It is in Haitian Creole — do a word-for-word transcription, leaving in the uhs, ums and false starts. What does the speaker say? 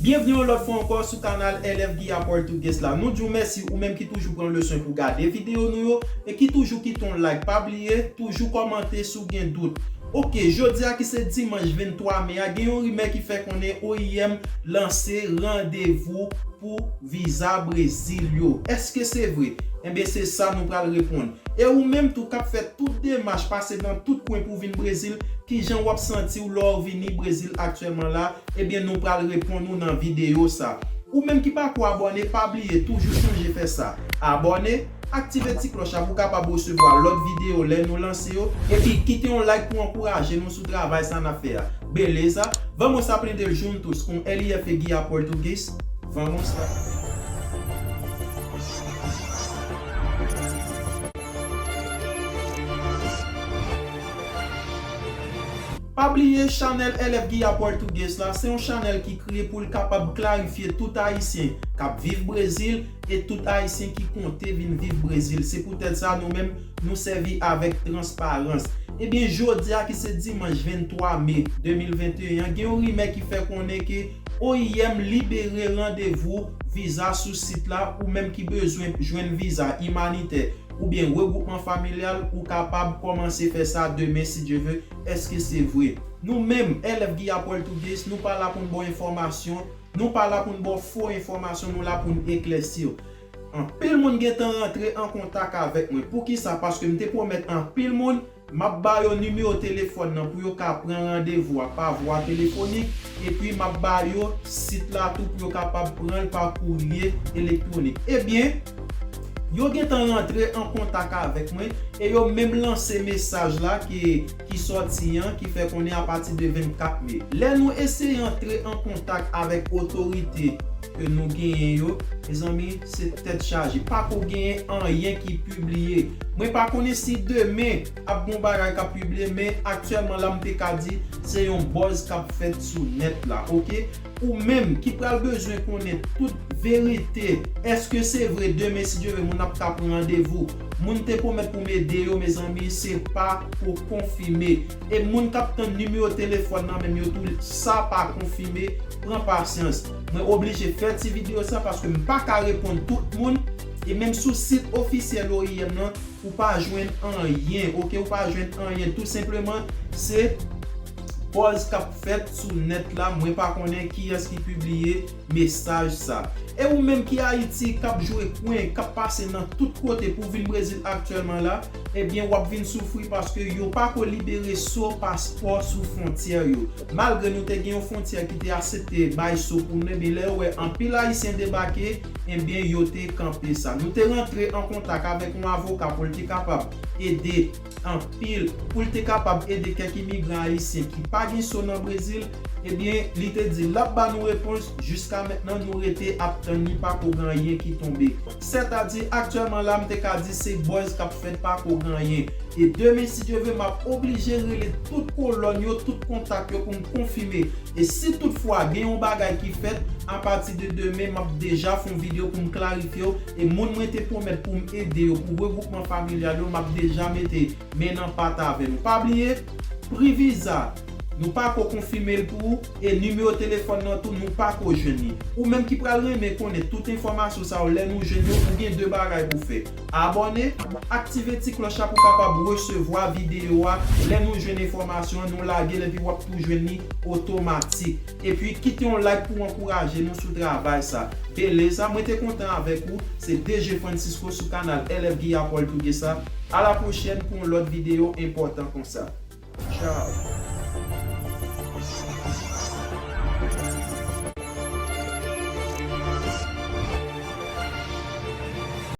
Byenvni yon lòt fwa ankò sou kanal L F Guiya Português la. Nou di w mèsi ou menm ki toujou pran le swen pou gade videyo nou yo e ki toujou kite yon like. Pa bliye, toujou kòmante si w gen dout. Oke, jodi a ki se dimanch venntwa me a, gen yon rimè ki fè konnen O I M lanse randevou pou viza Brezil yo. Èske se vre? Enben, se sa nou pral reponn. E ou menm tou k ap fè tout demach, pase nan tout kwen pou vin Brezil, kijan w ap santi w lè w vini Brezil aktyèlman la? Ebyen, nou pral reponn ou nan videyo sa. Ou menm ki pako abòne, pa bliye, toujou sonje fè sa. Abòne, aktive ti klòch la pou w kapab resevwa lòt videyo lè nou lanse yo. Epi, kite yon like pou ankouraje nou sou travay sa n ap fè a. Beleza? Vamos aprender juntos com L F Guiya Português? Vamos lá! Pa bliye, chanèl L F Guiya Português la, se yon chanèl ki kreye pou l kapab klarifye tout Ayisyen k ap viv Brezil e tout Ayisyen ki konte vin viv Brezil. Se poutèt sa, nou menm, nou sèvi avèk transparans. Ebyen, jodi a ki se dimanch venntwa me de mil venteyen an, gen yon rimè ki fè konnen ke O I M libere randevou viza sou sit la, ou menm ki bezwen jwenn viza imanitè oubyen regwoupman familyal, ou kapab kòmanse fè sa demen si Dye ve. Èske se vre? Nou menm, L F Guiya Português, nou pa la pou n ba w enfòmasyon, nou pa la pou n ba w fo enfòmasyon, nou la pou n eklèsi w. Anpil moun gentan rantre an kontak avèk mwen. Poukisa? Paske m te pwomèt anpil moun, m ap ba yo nimewo telefòn nan pou yo ka pran randevou a pa vwa telefonik, epi m ap ba yo sit la tou pou yo kapab pran l pa kourye elektwonik. Ebyen, yo gentan rantre an kontak avèk mwen e yo menm lanse mesaj la ki, ki sòti an, ki fè konnen apati de vennkat me. Lè nou eseye antre an kontak avèk otorite ke nou genyen yo, mezanmi, se tèt chaje. Pako genyen anyen ki pibliye. Mwen pa konnen si demen ap gon bagay k ap pibliye, men aktyèlman la, m te ka di se yon buzz k ap fèt sou nèt la, oke? Ou menm ki pral bezwen konnen tout verite, èske se vre demen, si Dye ve, moun ap ka pran randevou? Moun te pwomèt pou m ede yo, mezanmi, se pa ko konfime. E moun k ap tann nimewo telefòn nan menm yo tou, sa pa konfime, pran pasyans. Mwen oblije fè ti videyo sa paske m pa ka reponn tout moun. E menm sou sit ofisyèl O I M nan, ou pa jwenn anyen, oke? Ou pa jwenn anyen. Tou senpleman, se buzz k ap fèt sou nèt la. Mwen pa konnen kiyès ki pibliye mesaj sa. E ou menm ki Ayiti, k ap jwe kwen, k ap pase nan tout kote pou vin Brezil aktyèlman la, ebyen, w ap vin soufri paske yo pako libere so paspò sou fwontyè yo. Malgre nou te gen yon fwontyè ki te asepte bay so pou nou, ebyen, lè yo wè anpil Ayisyen debake, ebyen, yo te kanpe sa. Nou te rantre an kontak avèk yon avoka pou l te kapab ede anpil, pou l te kapab ede kèk imigran ayisyen ki pa gen so nan Brezil, ebyen, li te di l ap ba nou repons. Jiska mentnan, nou rete ap tann, li pako gen anyen ki tonbe. Sètadi, aktyèlman la, m te ka di se buzz k ap fèt, pako gen anyen. E demen, si Dye ve, m ap oblije rele tout kolòn yo, tout kontak yo pou m konfime. E si toutfwa gen yon bagay ki fèt, apati de demen, m ap deja fè yon videyo pou m klarifye yo. E moun mwen te pwomèt pou m ede yo pou regwoupman familyal yo, m ap deja mete men nan pat avè nou. Pa bliye, pri viza, nou pako konfime l pou ou, e nimewo telefòn nan tou, nou pako jwenn li. Ou menm ki pral renmen konnen tout enfòmasyon sa yo, lè nou jwenn yo, ou gen de bagay pou fè. Abòne, aktive ti klòch la pou w kapab resevwa videyo a. Lè nou jwenn enfòmasyon an, nou lage l epi w ap tou jwenn li otomatik. Epi kite yon like pou w ankouraje nou sou travay sa. Beleza, mwen te kontan avèk ou. Se D J Francisco sou kanal L F Guiya Português la. A la pwochèn pou yon lòt videyo enpòtan konsa. Tchao.